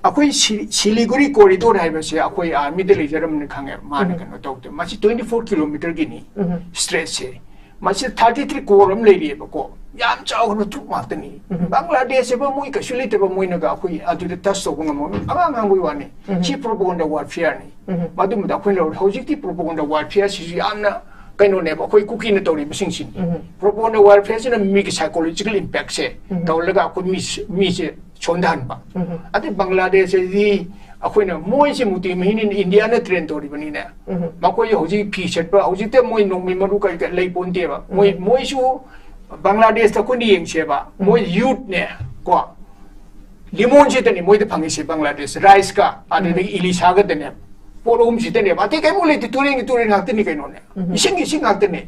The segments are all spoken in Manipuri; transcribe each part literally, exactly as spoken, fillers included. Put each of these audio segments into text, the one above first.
ꯑꯩꯈꯣꯏ ꯁꯤ- ꯁꯤꯂꯤꯒꯨꯔꯤ ꯀꯣꯔꯤꯗꯣꯔ ꯍꯥꯏꯕꯁꯦ ꯑꯩꯈꯣꯏ ꯑꯥꯔꯃꯤꯗ ꯂꯩꯖꯔꯝꯕꯅꯤ ꯈꯪꯉꯦ, ꯃꯥꯅ ꯀꯩꯅꯣ ꯇꯧꯗꯦ꯫ ꯃꯁꯤ twenty four kilometerꯒꯤꯅꯤ ꯁ꯭ꯇ꯭ꯔꯦꯆꯁꯦ꯫ ꯃꯁꯤ thirty three ꯀ꯭ꯔꯣꯔ ꯑꯃ ꯂꯩꯔꯤꯑꯕꯀꯣ, ꯌꯥꯝ ꯆꯥꯎꯈ꯭ꯔꯕ ꯇ꯭ꯔꯨꯞ ꯉꯥꯛꯇꯅꯤ꯫ ꯕꯪꯒ꯭ꯂꯥꯗꯦꯁ ꯍꯥꯏꯕ ꯃꯣꯏ ꯀꯩꯁꯨ ꯂꯩꯇꯕ, ꯃꯣꯏꯅꯒ ꯑꯩꯈꯣꯏ ꯑꯗꯨꯗ ꯇꯆ ꯇꯧꯕ ꯉꯝꯃꯣꯏ, ꯑꯉꯥꯡ ꯑꯉꯥꯡꯕꯒꯤ ꯋꯥꯅꯤ꯫ ꯁꯤ ꯄ꯭ꯔꯣꯄꯣꯒꯟꯗꯥ ꯋꯥꯔꯐꯤꯌꯔꯅꯤ꯫ ꯃꯗꯨꯃꯗ ꯑꯩꯈꯣꯏꯅ ꯂꯧꯔꯦ꯫ ꯍꯧꯖꯤꯛꯇꯤ ꯄ꯭ꯔꯣꯄꯣꯒꯟꯗꯥ ꯋꯥꯔꯐꯤꯌꯔꯁꯤꯁꯨ ꯌꯥꯝꯅ ꯀꯩꯅꯣꯅꯦꯕ, ꯑꯩꯈꯣꯏ ꯀꯨꯀꯤꯅ ꯇꯧꯔꯤꯕꯁꯤꯡꯁꯤꯅꯤ꯫ ꯄ꯭ꯔꯣꯄꯣꯒꯟꯗꯥ ꯋꯥꯔꯐꯤꯌꯔꯁꯤꯅ ꯃꯤꯒꯤ psychological impactꯁꯦ ꯇꯧꯍꯜꯂꯒ ꯑꯩꯈꯣꯏ ꯃꯤ ꯃꯤꯁꯦ ꯁꯣꯟꯊꯍꯟꯕ꯫ ꯑꯗꯩ ꯕꯪꯒ꯭ꯂꯥꯗꯦꯁ ꯍꯥꯏꯗꯤ ꯑꯩꯈꯣꯏꯅ ꯃꯣꯏꯁꯦ ꯃꯨꯇꯤ ꯃꯍꯤꯅꯤꯅ ꯏꯟꯗꯤꯌꯥꯅ ꯇ꯭ꯔꯦꯟ ꯇꯧꯔꯤꯕꯅꯤꯅꯦ꯫ ꯃꯈꯣꯏ ꯍꯧꯖꯤꯛ ꯐꯤ ꯁꯦꯠꯄ, ꯍꯧꯖꯤꯛꯇ ꯃꯣꯏ ꯅꯣꯡꯃꯩ ꯃꯔꯨ ꯀꯔꯤ ꯀꯔꯤ ꯂꯩ ꯄꯣꯟꯇꯦꯕ꯫ ꯃꯣꯏ ꯃꯣꯏꯁꯨ ꯕꯪꯒ꯭ꯂꯥꯗꯦꯁꯇ ꯑꯩꯈꯣꯏꯅ ꯌꯦꯡꯁꯦꯕ, ꯃꯣꯏ ꯌꯨꯠꯅꯦ ꯀꯣ, ꯂꯤꯃꯣꯟꯁꯤꯗꯅꯤ ꯃꯣꯏꯗ ꯐꯪꯉꯤꯁꯦ, ꯕꯪꯒ꯭ꯂꯥꯗꯦꯁ ꯔꯥꯏꯁꯀ ꯑꯗꯨꯗꯒꯤ ꯏꯂꯤꯁꯥꯒꯗꯅꯦ꯫ ꯄꯣꯠ ꯑꯍꯨꯝꯁꯤꯗꯅꯦꯕ, ꯑꯇꯩ ꯀꯩꯝ ꯂꯩꯇꯦ, ꯇꯨꯔꯦꯟꯒꯤ ꯇꯨꯔꯦꯟ ꯉꯥꯛꯇꯅꯤ ꯀꯩꯅꯣꯅꯦ꯫ ꯏꯁꯤꯡꯒꯤ ꯏꯁꯤꯡ ꯉꯥꯛꯇꯅꯦ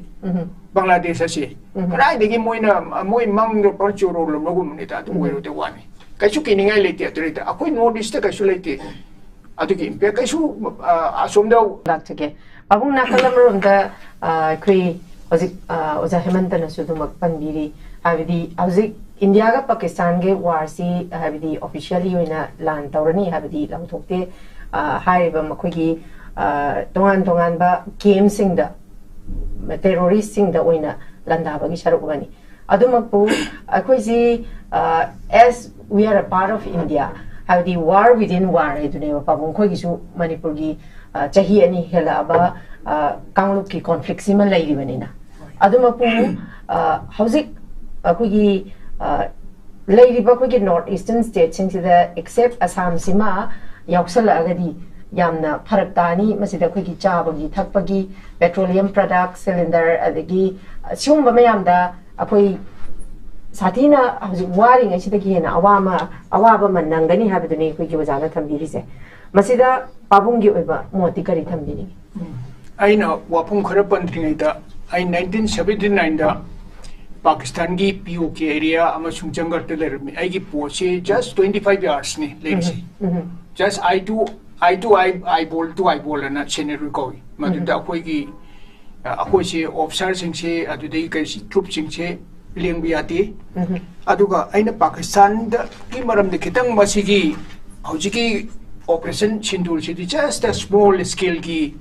ꯕꯪꯒ꯭ꯂꯥꯗꯦꯁ ꯑꯁꯤ꯫ ꯀꯗꯥꯏꯗꯒꯤ ꯃꯣꯏꯅ, ꯃꯣꯏ ꯃꯪꯗ ꯄꯨꯔꯥ ꯆꯨꯔꯣꯜꯂꯝꯕꯒꯨꯝꯕꯅꯤꯗ, ꯑꯗꯨ ꯑꯣꯏꯔꯨꯗ ꯋꯥꯅꯤ꯫ ꯀꯩꯁꯨ ꯀꯤꯅꯤꯡꯉꯥꯏ ꯂꯩꯇꯦ ꯑꯗꯨꯗꯩꯗ꯫ ꯑꯩꯈꯣꯏ ꯅꯣꯔꯠ ꯏꯁꯇ ꯀꯩꯁꯨ ꯂꯩꯇꯦ꯫ ꯑꯗꯨꯒꯤ ꯏꯝꯄꯦꯛ ꯀꯩꯁꯨ, ꯑ, ꯑꯁꯣꯝꯗ ꯂꯥꯛꯆꯒꯦ꯫ ꯄꯥꯕꯨꯡ, ꯅꯥꯀꯜ ꯑꯃꯔꯣꯝꯗ, ꯑ, ꯑꯩꯈꯣꯏ ꯍꯧꯖꯤꯛ, ꯑ, ꯑꯣꯖꯥ ꯍꯦꯃꯟꯇꯅꯁꯨ ꯑꯗꯨꯃꯛ ꯄꯟꯕꯤꯔꯤ꯫ ꯍꯥꯏꯕꯗꯤ ꯍꯧꯖꯤꯛ ꯏꯟꯗꯤꯌꯥꯒ ꯄꯥꯀꯤꯁꯇꯥꯟꯒꯤ ꯋꯥꯔꯁꯤ, ꯍꯥꯏꯕꯗꯤ ꯑꯣꯐꯤꯁꯤꯌꯦꯜꯂꯤ ꯑꯣꯏꯅ ꯂꯥꯟ ꯇꯧꯔꯅꯤ ꯍꯥꯏꯕꯗꯤ ꯂꯥꯎꯊꯣꯛꯇꯦ꯫ ꯑ, ꯍꯥꯏꯔꯤꯕ ꯃꯈꯣꯏꯒꯤ, ꯑ, ꯇꯣꯉꯥꯟ ꯇꯣꯉꯥꯟꯕ ꯀꯦꯝꯁꯤꯡꯗ, ꯇꯦꯔꯣꯔꯤꯁꯁꯤꯡꯗ ꯑꯣꯏꯅ ꯂꯥꯟꯗꯥꯕꯒꯤ ꯁꯔꯨꯛ ꯑꯃꯅꯤ꯫ ꯑꯗꯨꯃꯛꯄꯨ ꯑꯩꯈꯣꯏꯁꯤ, ꯑ, as we are a part of India, ꯍꯥꯏꯕꯗꯤ war within war ꯍꯥꯏꯗꯨꯅꯦꯕ ꯄꯥꯕꯨꯡ, ꯑꯩꯈꯣꯏꯒꯤꯁꯨ ꯃꯅꯤꯄꯨꯔꯒꯤ, ꯑ, ꯆꯍꯤ ꯑꯅꯤ ꯍꯦꯜꯂꯛꯑꯕ, ꯑ, ꯀꯥꯡꯂꯨꯞꯀꯤ ꯀꯣꯟꯐ꯭ꯂꯤꯛꯁꯤꯃ ꯂꯩꯔꯤꯕꯅꯤꯅ꯫ ꯑꯗꯨꯃꯛꯄꯨ, ꯑ, ꯍꯧꯖꯤꯛ ꯑꯩꯈꯣꯏꯒꯤ, ꯑ, ꯂꯩꯔꯤꯕ ꯑꯩꯈꯣꯏꯒꯤ ꯅꯣꯔꯠ ꯏꯁꯇꯔꯟ ꯁ꯭ꯇꯦꯠꯁꯤꯡꯁꯤꯗ ꯑꯦꯛꯁꯦꯞ ꯑꯁꯥꯝꯁꯤꯃ ꯌꯥꯎꯁꯜꯂꯛꯑꯒꯗꯤ ꯌꯥꯝꯅ ꯐꯔꯛ ꯇꯥꯅꯤ꯫ ꯃꯁꯤꯗ ꯑꯩꯈꯣꯏꯒꯤ ꯆꯥꯕꯒꯤ ꯊꯛꯄꯒꯤ, ꯄꯦꯇ꯭ꯔꯣꯂꯤꯌꯝ ꯄ꯭ꯔꯗꯛ, ꯁꯤꯂꯤꯟꯗꯔ, ꯑꯗꯒꯤ ꯁꯤꯒꯨꯝꯕ ꯃꯌꯥꯝꯗ ꯑꯩꯈꯣꯏ ꯁꯥꯊꯤꯅ ꯍꯧꯖꯤꯛ ꯋꯥꯔꯤꯉꯩꯁꯤꯗꯒꯤ ꯍꯦꯟꯅ ꯑꯋꯥ ꯑꯃ, ꯑꯋꯥꯕ ꯑꯃ ꯅꯪꯒꯅꯤ ꯍꯥꯏꯕꯗꯨꯅꯤ ꯑꯩꯈꯣꯏꯒꯤ ꯑꯣꯖꯥꯅ ꯊꯝꯕꯤꯔꯤꯁꯦ꯫ ꯃꯁꯤꯗ ꯄꯥꯕꯨꯡꯒꯤ ꯑꯣꯏꯕ ꯃꯣꯠꯇꯤ ꯀꯔꯤ ꯊꯝꯕꯤꯅꯤꯡꯉꯤ? ꯑꯩꯅ ꯋꯥꯐꯝ ꯈꯔ ꯄꯟꯗ꯭ꯔꯤꯉꯩꯗ, ꯑꯩ nineteen seventy nineꯗ ꯄꯥꯀꯤꯁꯇꯥꯟꯒꯤ ꯄꯤ ꯑꯣ ꯀꯦ ꯑꯦꯔꯤꯌꯥ ꯑꯃꯁꯨꯡ ꯖꯪꯒꯜꯗ ꯂꯩꯔꯝꯃꯤ꯫ ꯑꯩꯒꯤ ꯄꯣꯁꯁꯤ just twenty five yearsꯅꯤ ꯂꯩꯔꯤꯁꯤ꯫ Just eye to, eye to eye, eyeball to eyeball ꯑꯅ ꯁꯦꯅꯦꯔꯨ ꯀꯧꯏ꯫ ꯃꯗꯨꯗ ꯑꯩꯈꯣꯏꯒꯤ, ꯑ, ꯑꯩꯈꯣꯏꯁꯦ ꯑꯣꯐꯤꯁꯥꯔꯁꯤꯡꯁꯦ, ꯑꯗꯨꯗꯒꯤ ꯀꯩꯁꯤ ꯇ꯭ꯔꯨꯞꯁꯤꯡꯁꯦ ꯂꯦꯡꯕ ꯌꯥꯗꯦ꯫ ꯑꯗꯨꯒ ꯑꯩꯅ ꯄꯥꯀꯤꯁꯇꯥꯟꯗꯒꯤ ꯃꯔꯝꯗ ꯈꯤꯇꯪ ꯃꯁꯤꯒꯤ ꯍꯧꯖꯤꯛꯀꯤ Operation Sindoorꯁꯤꯗꯤ just a small scaleꯒꯤ,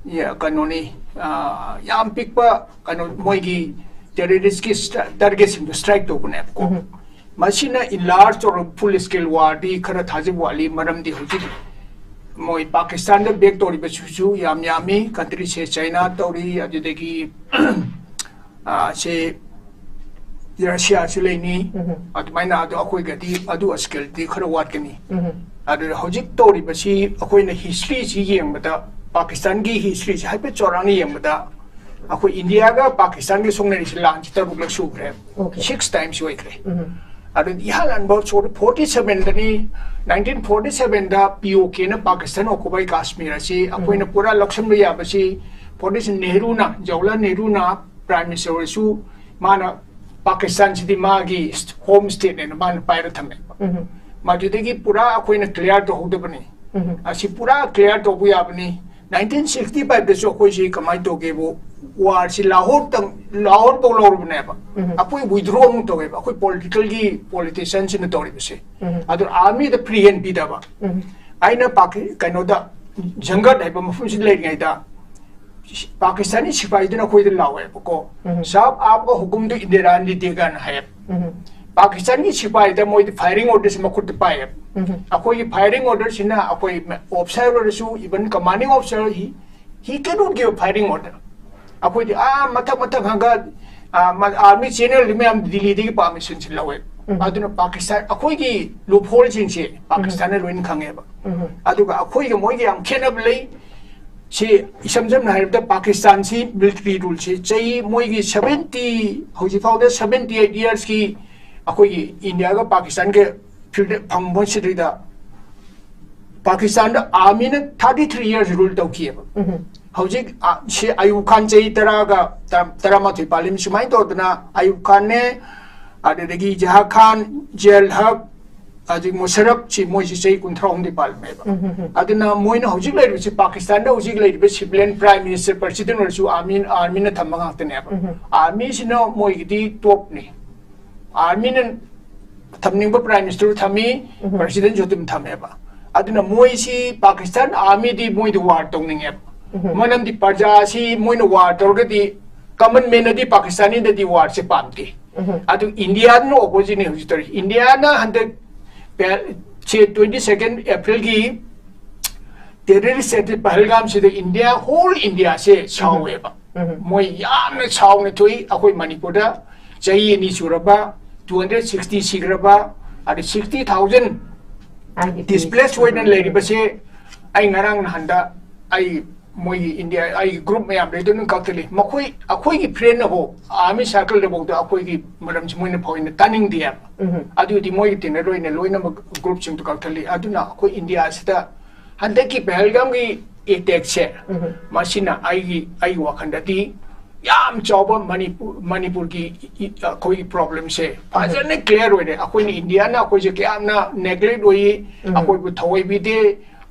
ꯌꯥ, ꯀꯩꯅꯣꯅꯤ, ꯑ, ꯌꯥꯝ ꯄꯤꯛꯄ ꯀꯩꯅꯣ, ꯃꯣꯏꯒꯤ terroristꯀꯤ ꯁ꯭ꯇ-, targetꯁꯤꯡꯗꯣ strike ꯇꯧꯕꯅꯦꯕꯀꯣ꯫ ꯃꯁꯤꯅ enlarge ꯇꯧꯔꯒ full scale warꯗꯤ ꯈꯔ ꯊꯥꯖꯕ ꯋꯥꯠꯂꯤ, ꯃꯔꯝꯗꯤ ꯍꯧꯖꯤꯛ ꯃꯣꯏ ꯄꯥꯀꯤꯁꯇꯥꯟꯗ back ꯇꯧꯔꯤꯕꯁꯤꯁꯨ ꯌꯥꯝ ꯌꯥꯝꯃꯤ, countryꯁꯦ China ꯇꯧꯔꯤ, ꯑꯗꯨꯗꯒꯤ ꯑ, ꯁꯦ Russiaꯁꯨ ꯂꯩꯅꯤ꯫ ꯑꯗꯨꯃꯥꯏꯅ ꯑꯗꯣ ꯑꯩꯈꯣꯏꯒꯗꯤ ꯑꯗꯨ scaleꯗꯤ ꯈꯔ ꯋꯥꯠꯀꯅꯤ꯫ ꯑꯗꯨꯅ ꯍꯧꯖꯤꯛ ꯇꯧꯔꯤꯕꯁꯤ ꯑꯩꯈꯣꯏꯅ historyꯁꯤ ꯌꯦꯡꯕꯗ, ꯄꯥꯀꯤꯁꯇꯥꯟꯒꯤ historyꯁꯤ ꯍꯥꯏꯐꯦꯠ ꯆꯥꯎꯔꯥꯛꯅ ꯌꯦꯡꯕꯗ, ꯑꯩꯈꯣꯏ ꯏꯟꯗꯤꯌꯥꯒ ꯄꯥꯀꯤꯁꯇꯥꯟꯒ ꯁꯣꯛꯅꯔꯤꯁꯤ ꯂꯥꯟꯁꯤ ꯇꯔꯨꯛꯂꯛ ꯁꯨꯈ꯭ꯔꯦ꯫ Okay. Six times ꯑꯣꯏꯈ꯭ꯔꯦ꯫ ꯑꯗꯨ ꯏꯍꯥꯟ ꯍꯥꯟꯕ forty sevenꯗꯅꯤ, nineteen forty sevenꯗ POKꯅ Pakistan occupied Kashmir ꯑꯁꯤ ꯑꯩꯈꯣꯏꯅ ꯄꯨꯔꯥ ꯂꯧꯁꯤꯟꯕ ꯌꯥꯕꯁꯤ forty seven ꯅꯦꯍꯔꯨꯅ, Jawaharlal ꯅꯦꯍꯔꯨꯅ Prime Minister ꯑꯣꯏꯔꯁꯨ ꯃꯥꯅ ꯄꯥꯀꯤꯁꯇꯥꯟꯁꯤꯗꯤ ꯃꯥꯒꯤ home stateꯅꯦꯅ ꯃꯥꯅ ꯄꯥꯏꯔ ꯊꯝꯃꯦꯕ꯫ ꯃꯗꯨꯗꯒꯤ ꯄꯨꯔꯥ ꯑꯩꯈꯣꯏꯅ clear ꯇꯧꯍꯧꯗꯕꯅꯤ꯫ ꯑꯁꯤ ꯄꯨꯔꯥ clear ꯇꯧꯕ ꯌꯥꯕꯅꯤ꯫ Nineteen sixty fiveꯇꯁꯨ ꯑꯩꯈꯣꯏꯁꯤ ꯀꯃꯥꯏꯅ ꯇꯧꯒꯦꯕꯨ, warꯁꯤ ꯂꯥꯍꯣꯔ ꯇꯪ-, ꯂꯥꯍꯣꯔ ꯐꯥꯎ ꯂꯧꯔꯕꯅꯦꯕ꯫ ꯑꯩꯈꯣꯏ withdraw ꯑꯃꯨꯛ ꯇꯧꯋꯦꯕ, ꯑꯩꯈꯣꯏ politicalꯒꯤ politicianꯁꯤꯡꯅ ꯇꯧꯔꯤꯕꯁꯦ꯫ ꯑꯗꯨ armyꯗ free hand ꯄꯤꯗꯕ꯫ ꯑꯩꯅ ꯄꯥꯀꯤ-, ꯀꯩꯅꯣꯗ, ꯖꯪꯒꯠ ꯍꯥꯏꯕ ꯃꯐꯝꯁꯤꯗ ꯂꯩꯔꯤꯉꯩꯗ ꯄꯥꯀꯤꯁꯇꯥꯅꯤ ꯁꯤꯄꯥꯍꯤꯗꯨꯅ ꯑꯩꯈꯣꯏꯗ ꯂꯥꯎꯋꯦꯕꯀꯣ꯫ "ꯁꯥꯍꯕ, ꯑꯥꯞꯀ ꯍꯨꯀꯨꯝꯗꯨ ꯏꯟꯗꯤꯔꯥ ꯒꯥꯟꯙꯤ ꯗꯦꯒꯥꯅ" ꯍꯥꯏꯌꯦꯕ꯫ ꯄꯥꯀꯤꯁꯇꯥꯟꯒꯤ ꯁꯤꯄꯥꯍꯤꯗ ꯃꯣꯏꯗꯤ firing orderꯁꯤ ꯃꯈꯨꯠꯇ ꯄꯥꯏꯌꯦꯕ꯫ ꯑꯩꯈꯣꯏꯒꯤ firing orderꯁꯤꯅ ꯑꯩꯈꯣꯏ officer ꯑꯣꯏꯔꯁꯨ, even commanding officer, he, he cannot give firing order꯫ ꯑꯩꯈꯣꯏꯗꯤ ꯑꯥ ꯃꯊꯛ ꯃꯊꯛ ꯍꯪꯒꯠ, ꯑꯥ, ꯃ-, army general ꯃꯌꯥꯝ ꯗꯤꯜꯂꯤꯗꯒꯤ permissionꯁꯤ ꯂꯧꯋꯦ꯫ ꯑꯗꯨꯅ ꯄꯥꯀꯤꯁꯇꯥꯟ, ꯑꯩꯈꯣꯏꯒꯤ loopholeꯁꯤꯡꯁꯦ ꯄꯥꯀꯤꯁꯇꯥꯟꯅ ꯂꯣꯏꯅ ꯈꯪꯉꯦꯕ꯫ ꯑꯗꯨꯒ ꯑꯩꯈꯣꯏꯒ ꯃꯣꯏꯒ ꯌꯥꯝ ꯈꯦꯠꯅꯕ ꯂꯩ꯫ ꯁꯤ ꯏꯁꯝ ꯁꯝꯅ ꯍꯥꯏꯔꯕꯗ ꯄꯥꯀꯤꯁꯇꯥꯟꯁꯤ military ruleꯁꯤ ꯆꯍꯤ ꯃꯣꯏꯒꯤ seventy, ꯍꯧꯖꯤꯛ ꯐꯥꯎꯗ seventy eight yearsꯀꯤ ꯑꯩꯈꯣꯏꯒꯤ ꯏꯟꯗꯤꯌꯥꯒ ꯄꯥꯀꯤꯁꯇꯥꯟꯒ freedom ꯐꯪꯕꯁꯤꯗꯩꯗ ꯄꯥꯀꯤꯁꯇꯥꯟꯗ armyꯅ thirty three years rule ꯇꯧꯈꯤꯑꯕ꯫ ꯍꯧꯖꯤꯛ, ꯑ, ꯁꯤ ꯑꯌꯨꯕ ꯈꯥꯟ ꯆꯍꯤ ꯇꯔꯥꯒ ꯇꯔꯥ-, ꯇꯔꯥꯃꯥꯊꯣꯏ ꯄꯥꯜꯂꯤ꯫ ꯁꯨꯃꯥꯏꯅ ꯇꯧꯗꯅ ꯑꯌꯨꯕ ꯈꯥꯟꯅꯦ, ꯑꯗꯨꯗꯒꯤ ꯖꯍꯥ ꯈꯥꯟ, ꯖꯤꯌꯥ ꯎꯜ ꯍꯛ, ꯍꯧꯖꯤꯛ ꯃꯨꯁꯔꯐꯁꯤ ꯃꯣꯏꯁꯤ ꯆꯍꯤ ꯀꯨꯟꯊ꯭ꯔꯥ ꯍꯨꯝꯗꯣꯏ ꯄꯥꯜꯂꯝꯃꯦꯕ꯫ ꯑꯗꯨꯅ ꯃꯣꯏꯅ ꯍꯧꯖꯤꯛ ꯂꯩꯔꯤꯕꯁꯤ, ꯄꯥꯀꯤꯁꯇꯥꯟꯗ ꯍꯧꯖꯤꯛ ꯂꯩꯔꯤꯕ civilian prime minister, president ꯑꯣꯏꯔꯁꯨ army, armyꯅ ꯊꯝꯕ ꯉꯥꯛꯇꯅꯦꯕ꯫ Armyꯁꯤꯅ ꯃꯣꯏꯒꯤꯗꯤ topꯅꯤ꯫ Armyꯅ ꯊꯝꯅꯤꯡꯕ Prime Minister ꯊꯝꯃꯤ, President ꯁꯨ ꯑꯗꯨꯝ ꯊꯝꯃꯦꯕ꯫ ꯑꯗꯨꯅ ꯃꯣꯏꯁꯤ Pakistan Army ꯗꯤ ꯃꯣꯏꯗ war ꯇꯧꯅꯤꯡꯉꯦꯕ꯫ ꯃꯔꯝꯗꯤ ꯄ꯭ꯔꯖꯥꯁꯤ ꯃꯣꯏꯅ war ꯇꯧꯔꯒꯗꯤ common man ꯅꯗꯤ Pakistani ꯗꯗꯤ war ꯁꯦ ꯄꯥꯝꯗꯦ꯫ ꯑꯗꯨ India ꯅ opposite ꯅꯤ ꯍꯧꯖꯤꯛ ꯇꯧꯔꯤ꯫ India ꯅ ꯍꯟꯗꯛ ꯄꯦ-, ꯁꯦ twenty second April ꯒꯤ terrorist attack ꯄꯍꯜꯒꯥꯝ ꯁꯤꯗ India, whole India ꯁꯦ ꯁꯥꯎꯋꯦꯕ꯫ ꯃꯣꯏ ꯌꯥꯝꯅ ꯁꯥꯎꯅ ꯊꯣꯛꯏ꯫ ꯑꯩꯈꯣꯏ ꯃꯅꯤꯄꯨꯔꯗ ꯆꯍꯤ ꯑꯅꯤ ꯁꯨꯔꯕ, two hundred sixty ꯁꯤꯈ꯭ꯔꯕ, ꯑꯗ sixty thousand displace ꯑꯣꯏꯅ ꯂꯩꯔꯤꯕꯁꯦ, ꯑꯩ ꯉꯔꯥꯡ ꯅꯍꯥꯟꯗ ꯑꯩ ꯃꯣꯏꯒꯤ India, ꯑꯩꯒꯤ group ꯃꯌꯥꯝ ꯂꯩꯗꯨꯅ ꯀꯛꯊꯠꯂꯤ꯫ ꯃꯈꯣꯏ, ꯑꯩꯈꯣꯏꯒꯤ friend ꯅꯕꯨ army circle ꯗꯐꯥꯎꯗ ꯑꯩꯈꯣꯏꯒꯤ ꯃꯔꯝꯁꯤ ꯃꯣꯏꯅ ꯐꯥꯎꯅ ꯇꯥꯅꯤꯡꯗꯦ ꯍꯥꯏꯕ꯫ ꯑꯗꯨꯗꯤ ꯃꯣꯏꯒꯤ ꯇꯤꯟꯅꯔꯣꯏꯅ ꯂꯣꯏꯅꯃꯛ group ꯁꯤꯡꯗꯨ ꯀꯛꯊꯠꯂꯤ꯫ ꯑꯗꯨꯅ ꯑꯩꯈꯣꯏ India ꯁꯤꯗ ꯍꯟꯗꯛꯀꯤ ꯄꯍꯜꯒꯥꯝꯒꯤ attack ꯁꯦ, ꯃꯁꯤꯅ ꯑꯩꯒꯤ, ꯑꯩꯒꯤ ꯋꯥꯈꯜꯗꯗꯤ ꯌꯥꯝ ꯆꯥꯎꯕ ꯃꯅꯤꯄꯨꯔ, ꯃꯅꯤꯄꯨꯔꯒꯤ ꯏ-, ꯏ-, ꯑꯩꯈꯣꯏꯒꯤ problem ꯁꯦ ꯐꯖꯅ clear ꯑꯣꯏꯔꯦ꯫ ꯑꯩꯈꯣꯏꯅ India ꯅ ꯑꯩꯈꯣꯏꯁꯦ ꯀꯌꯥꯝꯅ neglect ꯑꯣꯏꯌꯦ, ꯑꯩꯈꯣꯏꯕꯨ ꯊꯑꯣꯏꯕꯤꯗꯦ,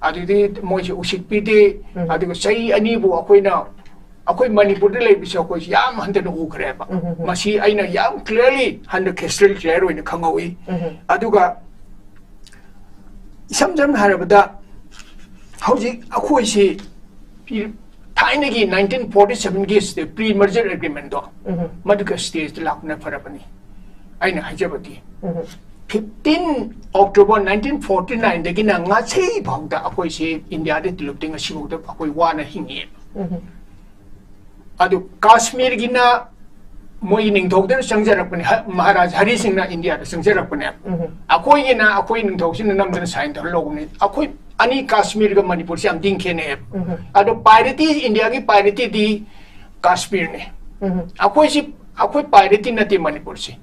ꯑꯗꯨꯗꯤ ꯃꯣꯏꯁꯦ ꯎꯁꯤꯠꯄꯤꯗꯦ, ꯑꯗꯨꯒ ꯆꯍꯤ ꯑꯅꯤꯕꯨ ꯑꯩꯈꯣꯏꯅ, ꯑꯩꯈꯣꯏ ꯃꯅꯤꯄꯨꯔꯗ ꯂꯩꯕꯁꯦ ꯑꯩꯈꯣꯏꯁꯦ ꯌꯥꯝ ꯍꯟꯊꯅ ꯎꯈ꯭ꯔꯦꯕ꯫ ꯃꯁꯤ ꯑꯩꯅ ꯌꯥꯝ clearly ꯍꯟꯗꯛ crystal clear ꯑꯣꯏꯅ ꯈꯪꯍꯧꯏ꯫ ꯑꯗꯨꯒ ꯏꯁꯝ ꯁꯝꯅ ꯍꯥꯏꯔꯕꯗ, ꯍꯧꯖꯤꯛ ꯑꯩꯈꯣꯏꯁꯤ ꯄꯤ-, ꯊꯥꯏꯅꯒꯤ nineteen forty seven ꯒꯤ pre merger agreement ꯗꯣ, ꯃꯗꯨꯒ stage ꯇ ꯂꯥꯛꯄꯅ ꯐꯔꯕꯅꯤ꯫ ꯑꯩꯅ ꯍꯥꯏꯖꯕꯗꯤ, fifteen October nineteen forty nine ꯗꯒꯤꯅ ꯉꯁꯤ ꯐꯥꯎꯗ ꯑꯩꯈꯣꯏꯁꯤ India ꯗ ꯇꯨꯂꯨꯞꯇꯤ ꯉꯁꯤ ꯐꯥꯎꯗ ꯑꯩꯈꯣꯏ ꯋꯥꯅ ꯍꯤꯡꯉꯤ꯫ ꯑꯗꯨ ꯀꯥꯁꯃꯤꯔꯒꯤꯅ ꯃꯣꯏꯒꯤ ꯅꯤꯡꯊꯧꯗꯨꯅ ꯆꯪꯖꯔꯛꯄꯅꯦ, ꯍ-, ꯃꯍꯥꯔꯥꯖ ꯍꯔꯤ ꯁꯤꯡꯅ India ꯗ ꯆꯪꯖꯔꯛꯄꯅꯦ꯫ ꯑꯩꯈꯣꯏꯒꯤꯅ ꯑꯩꯈꯣꯏ ꯅꯤꯡꯊꯧꯁꯤꯅ ꯅꯝꯗꯅ sign ꯇꯧꯔ ꯂꯧꯕꯅꯤ꯫ ꯑꯩꯈꯣꯏ ꯑꯅꯤ, ꯀꯥꯁꯃꯤꯔꯒ ꯃꯅꯤꯄꯨꯔꯁꯤ ꯌꯥꯝ ꯊꯤꯅ ꯈꯦꯠꯅꯩꯌꯦꯕ꯫ ꯑꯗꯣ priority, India ꯒꯤ priority ꯗꯤ ꯀꯥꯁꯃꯤꯔꯅꯤ꯫ ꯑꯩꯈꯣꯏꯁꯤ, ꯑꯩꯈꯣꯏ priority ꯅꯠꯇꯦ ꯃꯅꯤꯄꯨꯔꯁꯤ꯫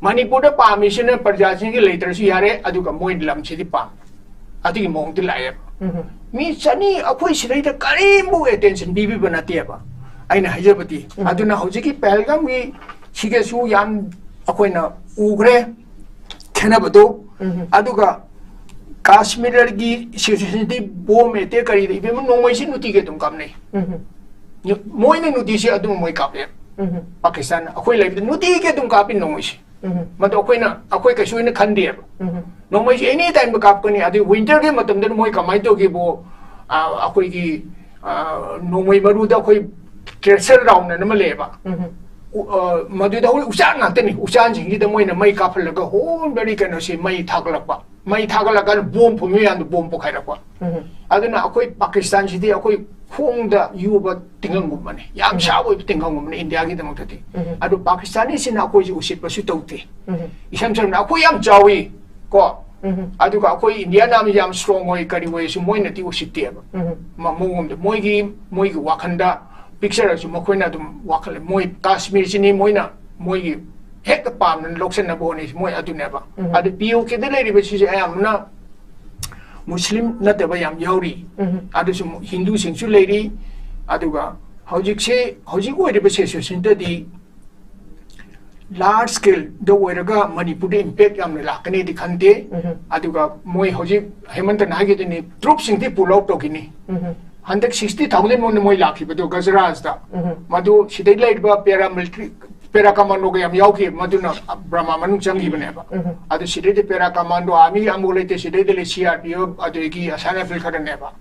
ꯃꯅꯤꯄꯨꯔꯗ ꯄꯥꯝꯃꯤꯁꯤꯅ ꯄ꯭ꯔꯖꯥꯁꯤꯡꯒꯤ ꯂꯩꯇ꯭ꯔꯁꯨ ꯌꯥꯔꯦ, ꯑꯗꯨꯒ ꯃꯣꯏ ꯂꯝꯁꯤꯗꯤ ꯄꯥꯝꯃꯤ꯫ ꯑꯗꯨꯒꯤ ꯃꯑꯣꯡꯗ ꯂꯥꯛꯑꯦꯕ꯫ ꯃꯤ ꯆꯅꯤ ꯑꯩꯈꯣꯏ ꯁꯤꯗꯩꯗ ꯀꯔꯤꯝꯕꯨ attention ꯄꯤꯕꯤꯕ ꯅꯠꯇꯦꯕ꯫ ꯑꯩꯅ ꯍꯥꯏꯖꯕꯗꯤ, ꯑꯗꯨꯅ ꯍꯧꯖꯤꯛꯀꯤ ꯄꯍꯜꯒꯥꯝꯒꯤ ꯁꯤꯒꯁꯨ ꯌꯥꯝ ꯑꯩꯈꯣꯏꯅ ꯎꯈ꯭ꯔꯦ ꯈꯦꯠꯅꯕꯗꯣ꯫ ꯑꯗꯨꯒ ꯀꯥꯁꯃꯤꯔꯒꯤ situation ꯗꯤ bomb attack ꯀꯔꯤꯗ, ꯏꯕꯦꯝꯃ, ꯅꯣꯡꯃꯩꯁꯤ ꯅꯨꯡꯇꯤꯒꯤ ꯑꯗꯨꯝ ꯀꯥꯞꯅꯩ꯫ ꯃꯣꯏꯅ ꯅꯨꯡꯇꯤꯁꯤ ꯑꯗꯨꯝ ꯃꯣꯏ ꯀꯥꯞꯄꯦ꯫ ꯄꯥꯀꯤꯁꯇꯥꯟ ꯑꯩꯈꯣꯏ ꯂꯩꯕꯗ ꯅꯨꯡꯇꯤꯒꯤ ꯑꯗꯨꯝ ꯀꯥꯞꯄꯤ ꯅꯣꯡꯃꯩꯁꯤ꯫ ꯃꯗꯨ ꯑꯩꯈꯣꯏꯅ, ꯑꯩꯈꯣꯏ ꯀꯩꯁꯨ ꯑꯣꯏꯅ ꯈꯟꯗꯦꯕ꯫ ꯅꯣꯡꯃꯩꯁꯦ ꯑꯦꯅꯤ ꯇꯥꯏꯝꯗ ꯀꯥꯞꯀꯅꯤ꯫ ꯑꯗꯨ ꯋꯤꯟꯇꯔꯒꯤ ꯃꯇꯝꯗꯅ ꯃꯣꯏ ꯀꯃꯥꯏꯅ ꯇꯧꯒꯦꯕꯨ, ꯑ, ꯑꯩꯈꯣꯏꯒꯤ, ꯑ, ꯅꯣꯡꯃꯩ ꯃꯔꯨꯗ ꯑꯩꯈꯣꯏ ꯇ꯭ꯔꯦꯁꯔ ꯔꯥꯎꯟ ꯑꯅ ꯑꯃ ꯂꯩꯌꯦꯕ꯫ ꯎ-, ꯑ, ꯃꯗꯨꯗ ꯍꯧꯖꯤꯛ ꯎꯆꯥꯟ ꯉꯥꯛꯇꯅꯤ꯫ ꯎꯆꯥꯟꯁꯤꯡꯁꯤꯗ ꯃꯣꯏꯅ ꯃꯩ ꯀꯥꯞꯍꯜꯂꯒ ꯍꯣꯝ ꯕꯦꯔꯤ ꯀꯩꯅꯣꯁꯦ ꯃꯩ ꯊꯥꯒꯠꯂꯛꯄ꯫ ꯃꯩ ꯊꯥꯒꯠꯂꯀꯥꯟꯗ ꯕꯣꯝ ꯐꯨꯝꯕ ꯃꯌꯥꯝꯗꯣ ꯕꯣꯝ ꯄꯣꯈꯥꯏꯔꯛꯄ꯫ ꯑꯗꯨꯅ ꯑꯩꯈꯣꯏ ꯄꯥꯀꯤꯁꯇꯥꯟꯁꯤꯗꯤ ꯑꯩꯈꯣꯏ ꯈꯣꯡꯗ ꯌꯨꯕ ꯇꯤꯡꯒꯪꯒꯨꯝꯕꯅꯤ, ꯌꯥꯝ ꯁꯥꯕ ꯑꯣꯏꯕ ꯇꯤꯡꯒꯪꯒꯨꯝꯕꯅꯤ ꯏꯟꯗꯤꯌꯥꯒꯤꯗꯃꯛꯇꯗꯤ꯫ ꯑꯗꯨ ꯄꯥꯀꯤꯁꯇꯥꯅꯤꯁꯤꯅ ꯑꯩꯈꯣꯏꯁꯦ ꯎꯁꯤꯠꯄꯁꯨ ꯇꯧꯗꯦ꯫ ꯏꯁꯝ ꯁꯝꯅ ꯑꯩꯈꯣꯏ ꯌꯥꯝ ꯆꯥꯎꯏ ꯀꯣ, ꯑꯗꯨꯒ ꯑꯩꯈꯣꯏ ꯏꯟꯗꯤꯌꯥꯅ ꯌꯥꯝ ꯁ꯭ꯇꯔꯣꯡ ꯑꯣꯏ, ꯀꯔꯤ ꯑꯣꯏꯁꯨ ꯃꯣꯏꯅꯗꯤ ꯎꯁꯤꯠꯇꯦꯕ꯫ ꯃ-, ꯃꯑꯣꯡꯗ ꯃꯣꯏꯒꯤ, ꯃꯣꯏꯒꯤ ꯋꯥꯈꯜꯗ ꯄꯤꯛꯆꯔꯁꯨ ꯃꯈꯣꯏꯅ ꯑꯗꯨꯝ ꯋꯥꯈꯜ, ꯃꯣꯏ ꯀꯥꯁꯃꯤꯔꯁꯤꯅꯤ ꯃꯣꯏꯅ ꯃꯣꯏꯒꯤ ꯍꯦꯛꯇ ꯄꯥꯝꯅ ꯂꯧꯁꯤꯟꯅꯕ ꯍꯣꯠꯅꯩ꯫ ꯃꯣꯏ ꯑꯗꯨꯅꯦꯕ꯫ ꯑꯗꯨ ꯄꯤ ꯑꯣ ꯀꯦꯗ ꯂꯩꯔꯤꯕꯁꯤꯁꯨ ꯑꯌꯥꯝꯕꯅ ꯃꯨꯁꯂꯤꯝ ꯅꯠꯇꯕ ꯌꯥꯝ ꯌꯥꯎꯔꯤ꯫ ꯑꯗꯨꯁꯨ ꯍꯤꯟꯗꯨꯁꯤꯡꯁꯨ ꯂꯩꯔꯤ꯫ ꯑꯗꯨꯒ ꯍꯧꯖꯤꯛꯁꯦ, ꯍꯧꯖꯤꯛ ꯑꯣꯏꯔꯤꯕ ꯁꯤꯆꯨꯋꯦꯁꯟꯗꯗꯤ ꯂꯥꯔꯖ ꯁ꯭ꯀꯦꯜꯗ ꯑꯣꯏꯔꯒ ꯃꯅꯤꯄꯨꯔꯗ ꯏꯝꯄꯦꯛ ꯌꯥꯝꯅ ꯂꯥꯛꯀꯅꯤꯗꯤ ꯈꯟꯗꯦ꯫ ꯑꯗꯨꯒ ꯃꯣꯏ ꯍꯧꯖꯤꯛ ꯍꯦꯃꯟꯇꯅ ꯍꯥꯏꯈꯤꯗꯨꯅꯤ, ꯇ꯭ꯔꯨꯞꯁꯤꯡꯗꯤ ꯄꯨꯜ ꯑꯥꯎꯠ ꯇꯧꯈꯤꯅꯤ꯫ ꯍꯟꯗꯛ ꯁꯤꯛꯁꯇꯤ ꯊꯥꯎꯖꯟ ꯃꯨꯛꯅ ꯃꯣꯏ ꯂꯥꯛꯈꯤꯕꯗꯣ ꯒꯖꯔꯥꯖꯇ꯫ ꯃꯗꯨ ꯁꯤꯗꯩ ꯂꯩꯔꯤꯕ ꯄꯦꯔꯥꯃꯤꯂꯤꯇꯔꯤ, ꯄꯦꯔꯥ ꯀꯃꯥꯟꯗꯣꯒ ꯌꯥꯝ ꯌꯥꯎꯈꯤ, ꯃꯗꯨꯅ ꯕꯔꯃꯥ ꯃꯅꯨꯡ ꯆꯪꯈꯤꯕꯅꯦꯕ꯫ ꯑꯗꯨ ꯁꯤꯗꯩꯗ ꯄꯦꯔꯥ ꯀꯃꯥꯟꯗꯣ ꯑꯥꯔꯃꯤ ꯑꯃꯐꯥꯎ ꯂꯩꯇꯦ, ꯁꯤꯗꯩꯗ ꯂꯩ ꯁꯤ ꯑꯥꯔ ꯄꯤ ꯑꯦꯐ ꯑꯗꯒꯤ ꯑꯁꯥꯝ ꯔꯥꯏꯐꯜ ꯈꯔꯅꯦꯕ꯫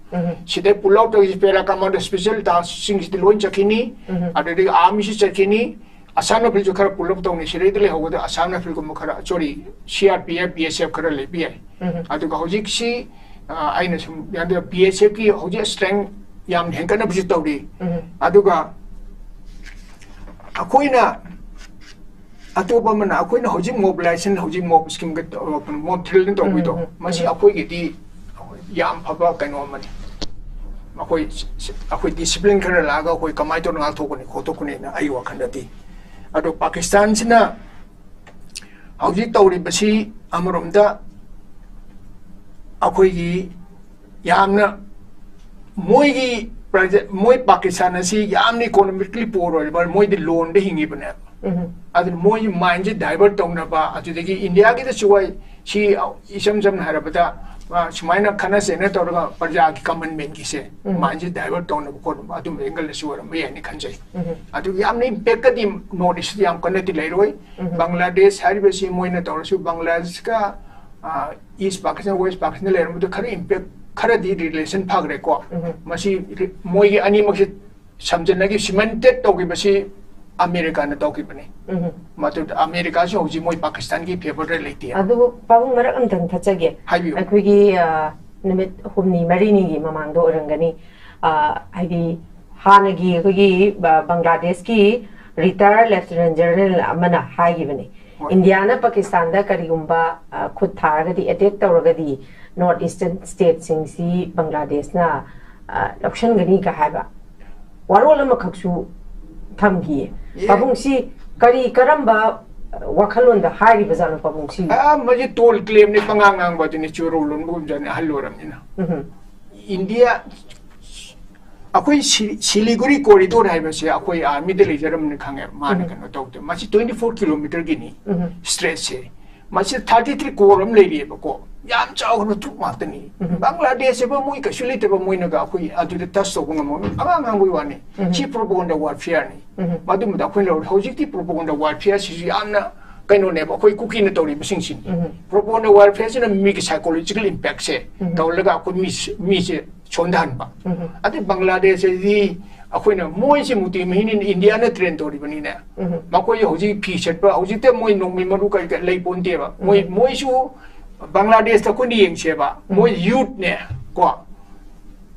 ꯁꯤꯗꯩ ꯄꯨꯜ ꯑꯥꯎꯠ ꯇꯧꯔꯤꯁꯤ ꯄꯦꯔꯥ ꯀꯃꯥꯟꯗꯣ ꯁ꯭ꯄꯦꯁꯦꯜ ꯇꯥꯁꯛꯁꯤꯡꯁꯤꯗꯤ ꯂꯣꯏ ꯆꯠꯈꯤꯅꯤ꯫ ꯑꯗꯨꯗꯒꯤ ꯑꯥꯔꯃꯤꯁꯨ ꯆꯠꯈꯤꯅꯤ꯫ ꯑꯁꯥꯝ ꯔꯥꯏꯐꯜꯁꯨ ꯈꯔ ꯄꯨꯜ ꯑꯞ ꯇꯧꯅꯤ꯫ ꯁꯤꯗꯩꯗ ꯂꯩꯍꯧꯕꯗ ꯑꯁꯥꯝ ꯔꯥꯏꯐꯜꯒꯨꯝꯕ ꯈꯔ, sorry, C R P F, B S F ꯈꯔ ꯂꯩꯕ ꯌꯥꯏ꯫ ꯑꯗꯨꯒ ꯍꯧꯖꯤꯛꯁꯤ, ꯑ, ꯑꯩꯅ ꯁꯨꯝ ꯌꯥꯝꯅ ꯕꯤ ꯑꯦꯁ ꯑꯦꯐꯀꯤ ꯍꯧꯖꯤꯛ ꯁ꯭ꯇꯔꯦꯡ ꯌꯥꯝ ꯍꯦꯟꯒꯠꯅꯕꯁꯨ ꯇꯧꯔꯤ꯫ ꯑꯗꯨꯒ ꯑꯩꯈꯣꯏꯅ, ꯑꯇꯣꯞꯄ ꯑꯃꯅ ꯑꯩꯈꯣꯏꯅ ꯍꯧꯖꯤꯛ ꯃꯣꯕꯤꯂꯥꯏꯖꯦꯁꯟ, ꯍꯧꯖꯤꯛ ꯃꯣꯕ ꯁ꯭ꯀꯤꯝꯒ ꯇꯧ-, ꯃꯣꯕ ꯗ꯭ꯔꯤꯜꯅ ꯇꯧꯕꯤꯗꯣ, ꯃꯁꯤ ꯑꯩꯈꯣꯏꯒꯤꯗꯤ ꯌꯥꯝ ꯐꯕ ꯀꯩꯅꯣ ꯑꯃꯅꯤ꯫ ꯑꯩꯈꯣꯏ, ꯑꯩꯈꯣꯏ ꯗꯤꯁꯤꯄ꯭ꯂꯤꯟ ꯈꯔ ꯂꯥꯛꯑꯒ ꯑꯩꯈꯣꯏ ꯀꯃꯥꯏꯅ ꯇꯧꯅ ꯉꯥꯛꯊꯣꯛꯀꯅꯤ ꯈꯣꯠꯇꯣꯛꯀꯅꯤꯅ ꯑꯩ ꯋꯥꯈꯜꯗꯗꯤ꯫ ꯑꯗꯣ ꯄꯥꯀꯤꯁꯇꯥꯟꯁꯤꯅ ꯍꯧꯖꯤꯛ ꯇꯧꯔꯤꯕꯁꯤ ꯑꯃꯔꯣꯝꯗ ꯑꯩꯈꯣꯏꯒꯤ ꯌꯥꯝꯅ ꯃꯣꯏꯒꯤ ꯄ꯭ꯔꯖ-, ꯃꯣꯏ ꯄꯥꯀꯤꯁꯇꯥꯟ ꯑꯁꯤ ꯌꯥꯝꯅ ꯏꯀꯣꯅꯣꯃꯤꯀꯦꯜꯂꯤ ꯄꯣꯔ ꯑꯣꯏꯔꯤꯕ, ꯃꯣꯏꯗꯤ ꯂꯣꯟꯗ ꯍꯤꯡꯉꯤꯕꯅꯦꯕ꯫ ꯑꯗꯨꯅ ꯃꯣꯏꯒꯤ ꯃꯥꯏꯟꯁꯦ ꯗꯥꯏꯚꯔꯠ ꯇꯧꯅꯕ, ꯑꯗꯨꯗꯒꯤ ꯏꯟꯗꯤꯌꯥꯒꯤꯗꯁꯨ ꯑꯩ ꯁꯤ ꯏꯁꯝ ꯁꯝꯅ ꯍꯥꯏꯔꯕꯗ ꯑ, ꯁꯨꯃꯥꯏꯅ ꯈꯠꯅ ꯆꯩꯅ ꯇꯧꯔꯒ ꯄ꯭ꯔꯖꯥꯒꯤ ꯀꯃꯟ ꯃꯦꯟꯒꯤꯁꯦ ꯃꯥꯏꯟꯁꯦ ꯗꯥꯏꯚꯔꯠ ꯇꯧꯅꯕ ꯈꯣꯠꯅꯕ ꯑꯗꯨꯝꯕ ꯑꯦꯡꯒꯜꯗꯁꯨ ꯑꯣꯏꯔꯝꯕ ꯌꯥꯏꯅ ꯈꯟꯖꯩ꯫ ꯑꯗꯨ ꯌꯥꯝꯅ ꯏꯝꯄꯦꯛꯀꯗꯤ ꯅꯣꯔꯠ ꯏꯁꯇ ꯌꯥꯝ ꯀꯟꯅꯗꯤ ꯂꯩꯔꯣꯏ꯫ ꯕꯪꯒ꯭ꯂꯥꯗꯦꯁ ꯍꯥꯏꯔꯤꯕꯁꯤ ꯃꯣꯏꯅ ꯇꯧꯔꯁꯨ ꯕꯪꯒ꯭ꯂꯥꯗꯦꯁꯀ, ꯑ, ꯏꯁ ꯄꯥꯀꯤꯁꯇꯥꯟ, ꯋꯦꯁ ꯄꯥꯀꯤꯁꯇꯥꯟ ꯂꯩꯔꯝꯕꯗꯨ ꯈꯔ ꯏꯝꯄꯦꯛ, ꯈꯔꯗꯤ ꯔꯤꯂꯦꯁꯟ ꯐꯈ꯭ꯔꯦꯀꯣ꯫ ꯃꯁꯤ ꯔꯤ-, ꯃꯣꯏꯒꯤ ꯑꯅꯤꯃꯛꯁꯦ ꯁꯝꯖꯟꯅꯈꯤ, ꯁꯤꯃꯦꯟꯇꯦꯠ ꯇꯧꯈꯤꯕꯁꯤ ꯑꯃꯦꯔꯤꯀꯥꯅ ꯇꯧꯈꯤꯕꯅꯤ꯫ ꯃꯗꯨꯗ ꯑꯃꯦꯔꯤꯀꯥꯁꯨ ꯍꯧꯖꯤꯛ ꯃꯣꯏ ꯄꯥꯀꯤꯁꯇꯥꯟꯒꯤ ꯐꯦꯚꯔꯗ ꯂꯩꯇꯦ꯫ ꯑꯗꯨꯕꯨ ꯄꯥꯕꯨꯡ ꯃꯔꯛ ꯑꯝꯇꯪ ꯊꯠꯆꯒꯦ꯫ ꯍꯥꯏꯕꯤꯌꯨ꯫ ꯑꯩꯈꯣꯏꯒꯤ, ꯑ, ꯅꯨꯃꯤꯠ ꯍꯨꯝꯅꯤ ꯃꯔꯤꯅꯤꯒꯤ ꯃꯃꯥꯡꯗ ꯑꯣꯏꯔꯝꯒꯅꯤ꯫ ꯑ, ꯍꯥꯏꯗꯤ ꯍꯥꯟꯅꯒꯤ ꯑꯩꯈꯣꯏꯒꯤ, ꯑ, ꯕꯪꯒ꯭ꯂꯥꯗꯦꯁꯀꯤ ꯔꯤꯇꯥꯌꯔ ꯂꯦꯐꯇꯤꯅꯦꯟ ꯖꯦꯅꯔꯦꯜ ꯑꯃꯅ ꯍꯥꯏꯈꯤꯕꯅꯤ, ꯍꯣꯏ꯫ ꯏꯟꯗꯤꯌꯥꯅ ꯄꯥꯀꯤꯁꯇꯥꯟꯗ ꯀꯔꯤꯒꯨꯝꯕ, ꯑ, ꯈꯨꯠ ꯊꯥꯔꯒꯗꯤ, ꯑꯦꯇꯦꯛ ꯇꯧꯔꯒꯗꯤ, ꯅꯣꯔꯠ ꯏꯁꯇꯔꯟ ꯁ꯭ꯇꯦꯠꯁꯤꯡꯁꯤ ꯕꯪꯒ꯭ꯂꯥꯗꯦꯁꯅ, ꯑ, ꯂꯧꯁꯤꯟꯒꯅꯤꯒ ꯍꯥꯏꯕ꯫ ꯋꯥꯔꯣꯜ ꯑꯃꯈꯛꯁꯨ ꯊꯝꯈꯤꯌꯦ꯫ ꯌꯦ꯫ ꯄꯥꯕꯨꯡꯁꯤ ꯀꯔꯤ, ꯀꯔꯝꯕ, ꯑ, ꯋꯥꯈꯜꯂꯣꯟꯗ ꯍꯥꯏꯔꯤꯕꯖꯥꯠꯅꯣ ꯄꯥꯕꯨꯡꯁꯤ? ꯑ, ꯃꯁꯤ ꯇꯣꯜ ꯀ꯭ꯂꯦꯝꯅꯤ, ꯄꯉꯥꯡ ꯉꯥꯡꯕ ꯑꯗꯨꯅꯤ, ꯆꯨꯔꯧ ꯂꯣꯟꯕꯒꯨꯝꯖꯥꯠꯅꯤ, ꯑꯍꯜ ꯑꯣꯏꯔꯕꯅꯤꯅ꯫ ꯎꯝꯍꯨꯝ꯫ ꯏꯟꯗꯤꯌꯥ, ꯑꯩꯈꯣꯏ ꯁꯤ-, ꯁꯤꯂꯤꯒꯨꯔꯤ ꯀꯣꯔꯤꯗꯣꯔ ꯍꯥꯏꯕꯁꯦ ꯑꯩꯈꯣꯏ ꯑꯥꯔꯃꯤꯗ ꯂꯩꯖꯔꯝꯕꯅꯤ ꯈꯪꯉꯦ, ꯃꯥꯅ ꯎꯝ꯫ ꯀꯩꯅꯣ ꯇꯧꯗꯦ꯫ ꯃꯁꯤ twenty four ꯀꯤꯂꯣꯃꯤꯇꯔꯒꯤꯅꯤ ꯎꯝ꯫ ꯁ꯭ꯇ꯭ꯔꯦꯠꯁꯦ꯫ ꯃꯁꯤ thirty three ꯀꯣꯔ ꯑꯃ ꯂꯩꯔꯤꯑꯕꯀꯣ, ꯌꯥꯝ ꯆꯥꯎꯈ꯭ꯔꯕ ꯇ꯭ꯔꯨꯞ ꯉꯥꯛꯇꯅꯤ꯫ ꯎꯝ꯫ ꯕꯪꯒ꯭ꯂꯥꯗꯦꯁ ꯍꯥꯏꯕ ꯃꯣꯏ ꯀꯩꯁꯨ ꯂꯩꯇꯕ, ꯃꯣꯏꯅꯒ ꯑꯩꯈꯣꯏ ꯑꯗꯨꯗ ꯇꯆ ꯇꯧꯕ ꯉꯝꯃꯣꯏ, ꯑꯉꯥꯡ ꯉꯥꯡꯕꯒꯤ ꯋꯥꯅꯤ꯫ ꯎꯝ꯫ ꯁꯤ ꯄ꯭ꯔꯣꯄꯣꯒꯟꯗꯥ ꯋꯥꯔꯐꯤꯌꯔꯅꯤ꯫ ꯎꯝ꯫ ꯃꯗꯨꯃꯗ ꯑꯩꯈꯣꯏꯅ ꯂꯧꯔꯦ꯫ ꯍꯧꯖꯤꯛꯇꯤ ꯄ꯭ꯔꯣꯄꯣꯒꯟꯗꯥ ꯋꯥꯔꯐꯤꯌꯔꯁꯤꯁꯨ ꯌꯥꯝꯅ ꯀꯩꯅꯣꯅꯦꯕ, ꯑꯩꯈꯣꯏ ꯀꯨꯀꯤꯅ ꯇꯧꯔꯤꯕꯁꯤꯡꯁꯤꯅꯤ꯫ ꯎꯝ꯫ ꯄ꯭ꯔꯣꯄꯣꯒꯟꯗꯥ ꯋꯥꯔꯐꯤꯌꯔꯁꯤꯅ ꯃꯤꯒꯤ ꯁꯥꯏꯀꯣꯂꯣꯖꯤꯀꯦꯜ ꯏꯝꯄꯦꯛꯁꯦ ꯎꯝ꯫ ꯇꯧꯔꯒ ꯑꯩꯈꯣꯏ ꯃꯤ-, ꯃꯤꯁꯦ ꯁꯣꯟꯊꯍꯟꯕ꯫ ꯎꯝ꯫ ꯑꯗꯩ ꯕꯪꯒ꯭ꯂꯥꯗꯦꯁ ꯑꯁꯤꯗꯤ ꯑꯩꯈꯣꯏꯅ ꯃꯣꯏꯁꯦ ꯃꯨꯇꯤ ꯃꯍꯤꯅꯤ, ꯏꯟꯗꯤꯌꯥꯅ ꯇ꯭ꯔꯦꯟ ꯇꯧꯔꯤꯕꯅꯤꯅꯦ꯫ ꯎꯝ꯫ ꯃꯈꯣꯏ ꯍꯧꯖꯤꯛ ꯐꯤ ꯁꯦꯠꯄ, ꯍꯧꯖꯤꯛꯇ ꯃꯣꯏ ꯅꯣꯡꯃꯩ ꯃꯔꯨ ꯀꯔꯤ ꯀꯔꯤ ꯂꯩ ꯄꯣꯟꯇꯦꯕ꯫ ꯃꯣꯏ, ꯎꯝ꯫ ꯃꯣꯏꯁꯨ ꯕꯪꯒ꯭ꯂꯥꯗꯦꯁꯇ ꯑꯩꯈꯣꯏꯅ ꯌꯦꯡꯁꯦꯕ, ꯎꯝ꯫ ꯃꯣꯏ ꯌꯨꯠꯅꯦ ꯀꯣ,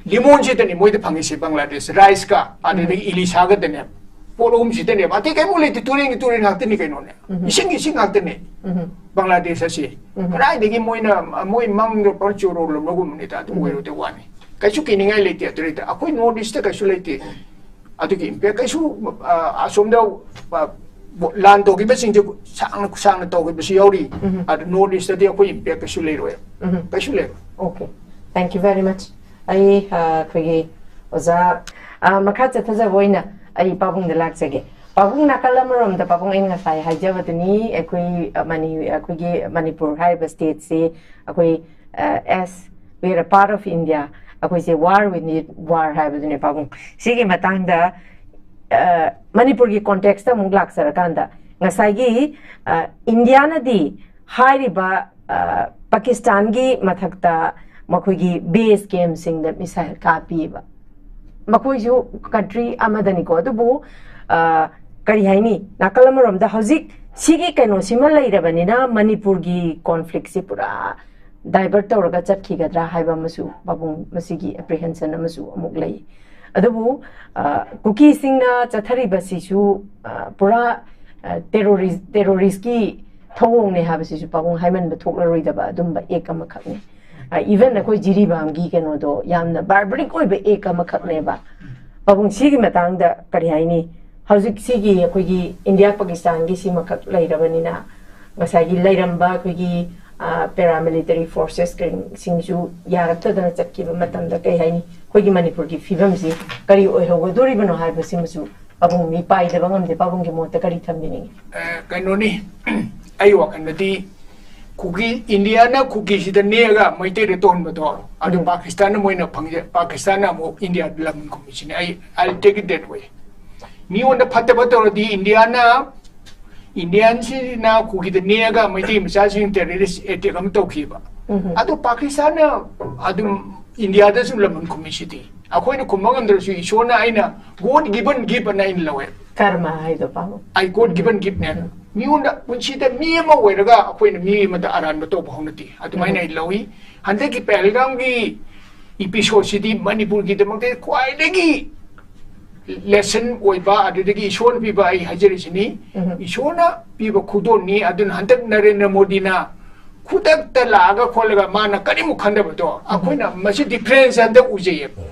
ꯂꯤꯃꯣꯟꯁꯤꯗꯅꯤ ꯃꯣꯏꯗ ꯐꯪꯉꯤꯁꯦ ꯕꯪꯒ꯭ꯂꯥꯗꯦꯁ, ꯔꯥꯏꯁꯀ ꯑꯗꯨꯗꯒꯤ ꯎꯝ꯫ ꯏꯂꯤꯁꯥꯒꯗꯅꯦꯕ꯫ ꯄꯣꯠ ꯑꯍꯨꯝꯁꯤꯗꯅꯦꯕ, ꯑꯇꯩ ꯀꯩꯝ ꯂꯩꯇꯦ, ꯇꯨꯔꯦꯟꯒꯤ ꯇꯨꯔꯦꯟ ꯉꯥꯛꯇꯅꯤ ꯀꯩꯅꯣꯅꯦ꯫ ꯎꯝ꯫ ꯏꯁꯤꯡꯒꯤ ꯏꯁꯤꯡ ꯉꯥꯛꯇꯅꯦ꯫ ꯎꯝ꯫ ꯕꯪꯒ꯭ꯂꯥꯗꯦꯁ ꯑꯁꯤ꯫ ꯎꯝ꯫ ꯀꯗꯥꯏꯗꯒꯤ ꯃꯣꯏꯅ, ꯃꯣꯏ ꯃꯪꯗ ꯄꯨꯔꯥ ꯆꯨꯔꯣ ꯂꯨꯝꯕꯒꯨꯝꯕꯅꯤꯗ, ꯑꯗꯨ ꯎꯝ꯫ ꯑꯣꯏꯔꯨꯗ ꯋꯥꯅꯤ꯫ ꯀꯩꯁꯨ ꯀꯤꯅꯤꯡꯉꯥꯏ ꯂꯩꯇꯦ ꯑꯗꯨꯗꯩꯗ꯫ ꯑꯩꯈꯣꯏ ꯅꯣꯔꯠ ꯏꯁꯇ ꯀꯩꯁꯨ ꯂꯩꯇꯦ꯫ ꯑꯗꯨꯒꯤ ꯏꯝꯄꯦꯛ ꯀꯩꯁꯨ, ꯑ, ꯑꯁꯣꯝꯗ, ꯑ, ꯂꯥꯟ ꯇꯧꯈꯤꯕꯁꯤꯡꯁꯦ ꯁꯥꯡꯅ, ꯁꯥꯡꯅ ꯇꯧꯈꯤꯕꯁꯨ ꯌꯥꯎꯔꯤ꯫ ꯎꯝ꯫ ꯑꯗꯨ ꯅꯣꯔꯠ ꯏꯁꯇꯗꯤ ꯑꯩꯈꯣꯏ ꯏꯝꯄꯦꯛ ꯀꯩꯁꯨ ꯂꯩꯔꯣꯏ꯫ ꯎꯝ꯫ ꯀꯩꯁꯨ ꯂꯩꯔꯣꯏ꯫ Okay. Thank you very much. ꯑꯩ, ꯑ, ꯑꯩꯈꯣꯏꯒꯤ ꯑꯣꯖꯥ, ꯑ, ꯃꯈꯥ ꯆꯠꯊꯖꯕ ꯑꯣꯏꯅ ꯑꯩ ꯄꯥꯕꯨꯡꯗ ꯂꯥꯛꯆꯒꯦ꯫ ꯄꯥꯕꯨꯡ, ꯅꯥꯀꯜ ꯑꯃꯔꯣꯝꯗ ꯄꯥꯕꯨꯡ, ꯑꯩꯅ ꯉꯁꯥꯏ ꯍꯥꯏꯖꯕꯗꯨꯅꯤ, ꯑꯩꯈꯣꯏ, ꯑ, ꯃꯅꯤ-, ꯑꯩꯈꯣꯏꯒꯤ ꯃꯅꯤꯄꯨꯔ ꯍꯥꯏꯔꯤꯕ ꯁ꯭ꯇꯦꯠꯁꯤ ꯑꯩꯈꯣꯏ uh, as we are a part of India, ꯑꯩꯈꯣꯏꯁꯦ war we need war ꯍꯥꯏꯕꯗꯨꯅꯦ ꯄꯥꯕꯨꯡ꯫ ꯁꯤꯒꯤ ꯃꯇꯥꯡꯗ, uh, ꯃꯅꯤꯄꯨꯔꯒꯤ context ꯑꯃꯨꯛ ꯂꯥꯛꯆꯔꯀꯥꯟꯗ, ꯉꯁꯥꯏꯒꯤ, uh, ꯏꯟꯗꯤꯌꯥꯅꯗꯤ ꯍꯥꯏꯔꯤꯕ, uh, ꯄꯥꯀꯤꯁꯇꯥꯟꯒꯤ ꯃꯊꯛꯇ ꯃꯈꯣꯏꯒꯤ base campꯁꯤꯡꯗ missile ꯀꯥꯞꯄꯤꯕ, ꯃꯈꯣꯏꯁꯨ country ꯑꯃꯗꯅꯤꯀꯣ, ꯑꯗꯨꯕꯨ, ꯑ, ꯀꯔꯤ ꯍꯥꯏꯅꯤ, ꯅꯥꯀꯜ ꯑꯃꯔꯣꯝꯗ ꯍꯧꯖꯤꯛ ꯁꯤꯒꯤ ꯀꯩꯅꯣꯁꯤꯃ ꯂꯩꯔꯕꯅꯤꯅ ꯃꯅꯤꯄꯨꯔꯒꯤ conflictꯁꯤ ꯄꯨꯔꯥ divert ꯇꯧꯔꯒ ꯆꯠꯈꯤꯒꯗ꯭ꯔꯥ ꯍꯥꯏꯕ ꯑꯃꯁꯨ ꯄꯥꯕꯨꯡ ꯃꯁꯤꯒꯤ apprehension ꯑꯃꯁꯨ ꯑꯃꯨꯛ ꯂꯩ꯫ ꯑꯗꯨꯕꯨ, ꯑ, ꯀꯨꯀꯤꯁꯤꯡꯅ ꯆꯠꯊꯔꯤꯕꯁꯤꯁꯨ, ꯑ, ꯄꯨꯔꯥ, ꯑ, terrorist, terroristꯀꯤ ꯊꯧꯑꯣꯡꯅꯦ ꯍꯥꯏꯕꯁꯤꯁꯨ ꯄꯥꯕꯨꯡ ꯍꯥꯏꯃꯟꯕ ꯊꯣꯛꯂꯔꯣꯏꯗꯕ ꯑꯗꯨꯝꯕ act ꯑꯃꯈꯛꯅꯤ꯫ ꯑ, even ꯑꯩꯈꯣꯏ ꯖꯤꯔꯤꯕꯥꯝꯒꯤ ꯀꯩꯅꯣꯗꯣ ꯌꯥꯝꯅ barbaric ꯑꯣꯏꯕ act ꯑꯃꯈꯛꯅꯦꯕ꯫ ꯄꯥꯕꯨꯡ ꯁꯤꯒꯤ ꯃꯇꯥꯡꯗ ꯀꯔꯤ ꯍꯥꯏꯅꯤ? ꯍꯧꯖꯤꯛ ꯁꯤꯒꯤ ꯑꯩꯈꯣꯏꯒꯤ ꯏꯟꯗꯤꯌꯥ ꯄꯥꯀꯤꯁꯇꯥꯟꯒꯤ ꯁꯤꯃꯈꯛ ꯂꯩꯔꯕꯅꯤꯅ ꯉꯁꯥꯏꯒꯤ ꯂꯩꯔꯝꯕ ꯑꯩꯈꯣꯏꯒꯤ, ꯑ, paramilitary forcesꯁꯤꯡꯁꯨ ꯌꯥꯔꯛꯇꯗꯅ ꯆꯠꯈꯤꯕ ꯃꯇꯝꯗ ꯀꯔꯤ ꯍꯥꯏꯅꯤ? ꯑꯩꯈꯣꯏꯒꯤ ꯃꯅꯤꯄꯨꯔꯒꯤ ꯐꯤꯕꯝꯁꯤ ꯀꯔꯤ ꯑꯣꯏꯍꯧꯒꯗꯣꯔꯤꯕꯅꯣ ꯍꯥꯏꯕꯁꯤꯃꯁꯨ ꯄꯥꯕꯨꯡ ꯃꯤ ꯄꯥꯏꯗꯕ ꯉꯝꯗꯦ꯫ ꯄꯥꯕꯨꯡꯒꯤ ꯃꯣꯠꯇ ꯀꯔꯤ ꯊꯝꯕꯤꯅꯤꯡꯉꯤ? ꯑ, ꯀꯩꯅꯣꯅꯤ, ꯑꯩ ꯋꯥꯈꯜꯗꯗꯤ ꯀꯨꯀꯤ, ꯏꯟꯗꯤꯌꯥꯅ ꯀꯨꯀꯤꯁꯤꯗ ꯅꯦꯛꯑꯒ ꯃꯩꯇꯩꯗ ꯇꯧꯍꯟꯕꯗꯣ, ꯑꯗꯨ ꯎꯝ꯫ ꯄꯥꯀꯤꯁꯇꯥꯟꯅ ꯃꯣꯏꯅ ꯐꯪꯖ-, ꯄꯥꯀꯤꯁꯇꯥꯟꯅ ꯑꯃꯨꯛ ꯏꯟꯗꯤꯌꯥꯗ ꯂꯝ ꯈꯨꯝꯃꯤꯁꯤꯅꯤ꯫ ꯑꯩ, I'll take it that way. ꯃꯤꯉꯣꯟꯗ ꯐꯠꯇꯕ ꯇꯧꯔꯗꯤ ꯏꯟꯗꯤꯌꯥꯅ, ꯏꯟꯗꯤꯌꯥꯟꯁꯤꯅ ꯀꯨꯀꯤꯗ ꯅꯦꯛꯑꯒ ꯃꯩꯇꯩ ꯃꯆꯥꯁꯤꯡ terrorist attack ꯑꯃ ꯇꯧꯈꯤꯕ꯫ ꯎꯝ꯫ ꯑꯗꯨ ꯄꯥꯀꯤꯁꯇꯥꯟꯅ ꯑꯗꯨꯝ ꯏꯟꯗꯤꯌꯥꯗꯁꯨ ꯂꯝ ꯈꯨꯝꯃꯤꯁꯤꯗꯤ꯫ ꯑꯩꯈꯣꯏꯅ ꯈꯨꯝꯕ ꯉꯝꯗ꯭ꯔꯁꯨ ꯏꯁꯣꯔꯅ ꯑꯩꯅ God given gift ꯑꯅ ꯑꯩꯅ ꯂꯧꯋꯦ꯫ ꯀꯔꯃ ꯍꯥꯏꯗꯣ ꯄꯥꯕꯨꯡ꯫ ꯑꯩ God given gift ꯅꯦ꯫ ꯃꯤꯉꯣꯟꯗ ꯄꯨꯟꯁꯤꯗ ꯃꯤ ꯑꯃ ꯑꯣꯏꯔꯒ ꯑꯩꯈꯣꯏꯅ ꯃꯤ ꯑꯃꯗ ꯑꯔꯥꯟꯕ ꯇꯧꯕ ꯍꯧꯅꯗꯦ꯫ ꯑꯗꯨꯃꯥꯏꯅ ꯎꯝ꯫ ꯑꯩ ꯂꯧꯏ꯫ ꯍꯟꯗꯛꯀꯤ ꯄꯍꯜꯒꯥꯝꯒꯤ episodeꯁꯤꯗꯤ ꯃꯅꯤꯄꯨꯔꯒꯤꯗꯃꯛꯇ ꯈ꯭ꯋꯥꯏꯗꯒꯤ lesson ꯑꯣꯏꯕ, ꯑꯗꯨꯗꯒꯤ ꯏꯁꯣꯔꯅ ꯄꯤꯕ, ꯑꯩ ꯍꯥꯏꯖꯔꯤꯁꯤꯅꯤ, ꯎꯝ꯫ ꯏꯁꯣꯔꯅ ꯄꯤꯕ ꯈꯨꯗꯣꯜꯅꯤ꯫ ꯑꯗꯨꯅ ꯍꯟꯗꯛ ꯅꯔꯦꯟꯗ꯭ꯔ ꯃꯣꯗꯤꯅ ꯈꯨꯗꯛꯇ ꯂꯥꯛꯑꯒ ꯈꯣꯠꯂꯒ ꯃꯥꯅ ꯀꯔꯤꯃꯨꯛ ꯈꯟꯗꯕꯗꯣ, ꯎꯝ꯫ ꯑꯩꯈꯣꯏꯅ ꯃꯁꯤ difference ꯍꯟꯗꯛ ꯎꯖꯩꯌꯦꯕ꯫